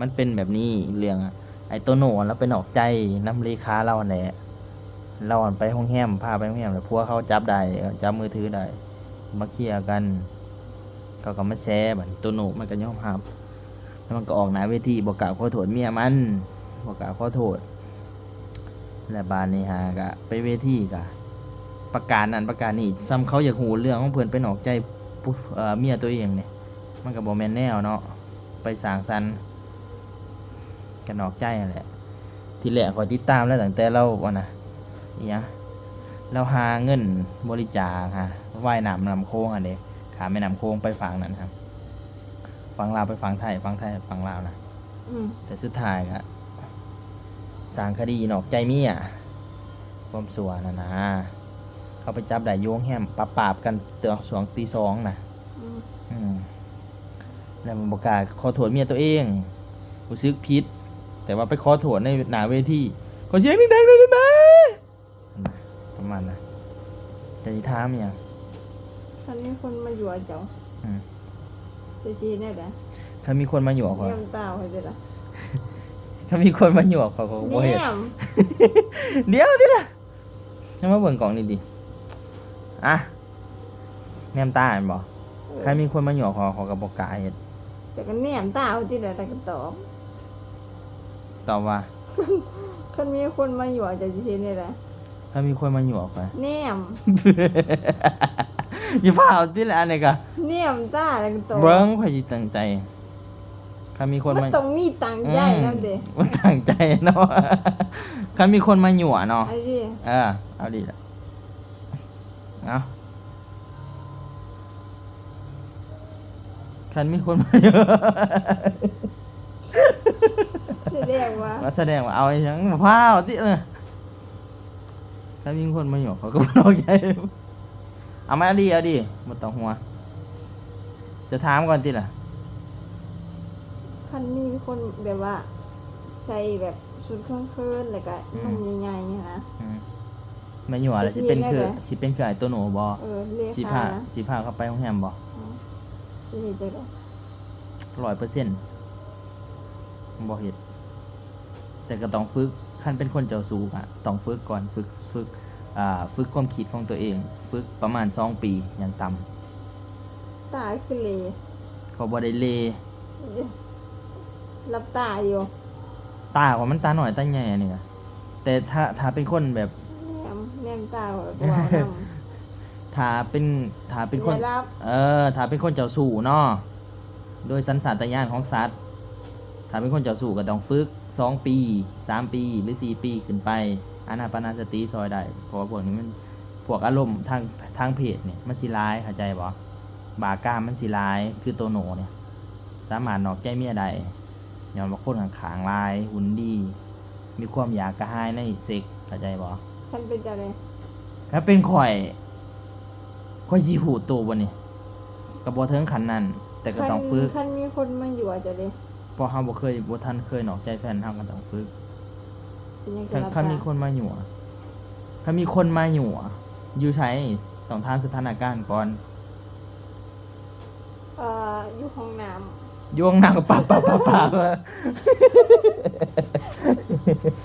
ມັນເປັນແບບນີ້ ເລື່ອງ ອາ ໄອ້ໂຕໂນ່ລາວໄປນອກໃຈນຳເລຂາລາວຫັ້ນແຫຼະ. ລາວໄປໂຮງແຮມ ພາໄປໂຮງແຮມ ແລ້ວຜົວເຂົາຈັບໄດ້ ຈັບມືຖືໄດ້ ມາເຄລຍກັນ ເຂົາກໍມາແຊ. ບາດນີ້ໂຕໂນ່ມັນກໍຍອມຮັບ ແລ້ວມັນກໍອອກໜ້າເວທີ ບໍ່ກ້າຂໍໂທດເມຍມັນ ບໍ່ກ້າຂໍໂທດ. ແລ້ວບາດນີ້ຫາກະໄປເວທີກະປະກາດນັ້ນປະກາດນີ້ ສ່ຳເຂົາຢາກຮູ້ເລື່ອງຂອງເພິ່ນໄປນອກໃຈ ເອີ ເມຍໂຕເອງນີ້ ມັນກໍບໍ່ແມ່ນແນວເນາະ. ໄປສ້າງສັນກັນນອກໃຈຫັ້ນແຫຼະ. ທີແລກຂ້ອຍຕິດຕາມລາວຕັ້ງແຕ່ລາວ ອັນນະ ອີຫຍັງ ລາວຫາເງິນບໍລິຈາກຫາ ວາຍນ້ຳ ນ້ຳໂຂງຫັ້ນເດ້ ຂ້າມແມ່ນ້ຳໂຂງໄປຝັ່ງນັ້ນຫັ້ນ ຝັ່ງລາວໄປຝັ່ງໄທ ຝັ່ງໄທໄປຝັ່ງລາວນະ. ອືມ ແຕ່ສຸດທ້າຍກະສ້າງຄະດີນອກໃຈເມຍ ຄວາມຊົ່ວຫັ້ນນະ ເຂົາໄປຈັບໄດ້ຢູ່ໂຮງແຮມ ປາບໆກັນ ເທື່ອຊ່ວງຕີສອງນະ. ອືມ ອືມ ແລ້ວມັນບໍ່ກ້າຂໍໂທດເມຍໂຕເອງ ຮູ້ສຶກຜິດ ແຕ່ວ່າໄປຂໍໂທດໃນໜ້າເວທີ ຂໍສຽງດັງໆໜ້ອຍໄດ້ໄໝ? ປະມານນັ້ນ. ເຈົ້າຊິຖາມອີ່ຫຍັງ? ຄັນມີຄົນມາຍົວະເຈົ້າ ອືມ ເຈົ້າຊິເຮັດແນວໃດ? ຄັນມີຄົນມາຍົວະຂ້ອຍ ແນມຕາຂ້ອຍເດ້ລະ. ຄັນມີຄົນມາຍົວະຂ້ອຍ ຂ້ອຍກໍບໍ່ເຮັດ ແນມ ດຽວຕິລະ ຍັງມາເບິ່ງກ້ອງນີ້ຕິ ອະ ແນມຕາແມ່ນບໍ່? ເອີ ຄັນມີຄົນມາຍົວະຂ້ອຍ ຂ້ອຍກໍບໍ່ກ້າເຮັດ. ເຈົ້າກໍແນມຕາເຮົາຕິລະ ແລ້ວກໍຕອບ ຕອບວ່າ? ຄັນມີຄົນມາຍົວະ ເຈົ້າຊິເຮັດແນວໃດ? ຄັນມີຄົນມາຍົວະຂ້ອຍ ແນມ ຢ່າຟ້າວຕິລະ ອັນນີ້ກະ ແນມຕາແລ້ວກໍຕອບ ເບິ່ງ ຂ້ອຍຊິຕັ້ງໃຈ. ຄັນມີຄົນ ມັນ ມາ ຕ້ອງມີຕັ້ງໃຈນຳເດ້ ອືມ ມັນຕັ້ງໃຈເນາະ. ຄັນມີຄົນມາຍົວະເນາະ ເອົາດີ ເອີ ເອົາດີລະ ເອົາ ຄັນມີຄົນມາ ສະແດງວ່າ ມາສະແດງວ່າເອົາອີ່ຫຍັງ ມາພ້າວຕິເອີ. ຄັນມີຄົນມາຍົວະ ເຂົາກໍບໍ່ນອກໃຈ. ເອົາມາ ເອົາດີ ເອົາດີ ບໍ່ຕ້ອງຫົວ. ຈະຖາມກ່ອນຕິລະ? ຄັນມີຄົນແບບວ່າໃສ່ແບບຊຸດເຂີນໆ ແລ້ວກະ ອືມ ນຸ່ງໃຫຍ່ໆ ຫັ້ນນະ ອືມ ມາຍົວະແລ້ວ ຊິເປັນຄື ຊິເປັນຄືໄອ້ໂຕໂນ່ບໍ່? ເອີ ເລຂາ ຊິພາ ນະ ຊິພາເຂົາໄປໂຮງແຮມບໍ່? ອືມ ຊິເຮັດຈັ່ງໃດ? ຮ້ອຍເປີເຊັນ ບໍ່ເຮັດ ແຕ່ກໍຕ້ອງຝຶກ. ຄັນເປັນຄົນເຈົ້າຊູ້ກໍຕ້ອງຝຶກກ່ອນ ຝຶກ ຝຶກ ອ່າ ຝຶກຄວາມຄິດຂອງຕົວເອງ ຝຶກປະມານສອງປີຢ່າງຕ່ຳ. ຕາຄືເລ? ຂ້ອຍບໍ່ໄດ້ເລ ຫຼັບຕາຢູ່. ຕາຂ້ອຍມັນຕານ້ອຍຕາໃຫຍ່ອັນນີ້ນະ. ແຕ່ຖ້າ ຖ້າເປັນຄົນແບບ ແນມ ແນມຕາ ເວົ້ານຳ ຖ້າເປັນ ຖ້າເປັນຄົນ ຢ່າຫຼັບ ເອີ ຖ້າເປັນຄົນເຈົ້າຊູ້ເນາະ ໂດຍສັນຊາດຕະຍານຂອງສັດ ຖ້າເປັນຄົນເຈົ້າຊູ້ກໍຕ້ອງຝຶກສອງປີ ສາມປີ ຫຼື ສີ່ປີຂຶ້ນໄປ. ອານາປານະສະຕິຊ່ອຍໄດ້ ເພາະວ່າພວກນີ້ມັນ ພວກອາລົມທາງ ທາງເພດນີ້ມັນຊິຫຼາຍ ເຂົ້າໃຈບໍ່? ບາກາມມັນຊິຫຼາຍ ຄືໂຕໂນ່ນີ້ ສາມາດນອກໃຈເມຍໄດ້ ຍ້ອນວ່າຄົນຂ້າງໆຫຼາຍ ຫຸ່ນດີ ມີຄວາມຢາກກະຫາຍໃນເຊັກ ເຂົ້າໃຈບໍ່? ຄັນເປັນເຈົ້າເດ? ຄັນເປັນຂ້ອຍ ຂ້ອຍຊິຮູ້ໂຕບໍ່ນີ້? ກໍບໍ່ເຖິງຂັ້ນນັ້ນ ແຕ່ກໍຕ້ອງຝຶກ. ຄັນ ຄັນມີຄົນມາຍົວະເຈົ້າເດ? ເພາະເຮົາບໍ່ເຄີຍ ບໍ່ທັນເຄີຍນອກໃຈແຟນ ເຮົາກໍຕ້ອງຝຶກ. ເປັນຫຍັງຄື ຄັນ ຄັນມີຄົນມາຍົວະ ຄັນມີຄົນມາຍົວະ ຢູ່ໃສ? ຕ້ອງຖາມສະຖານະການກ່ອນ. ເອີ ຢູ່ຫ້ອງນ້ຳ ຢູ່ຫ້ອງນ້ຳ ປາບໆໆໆ.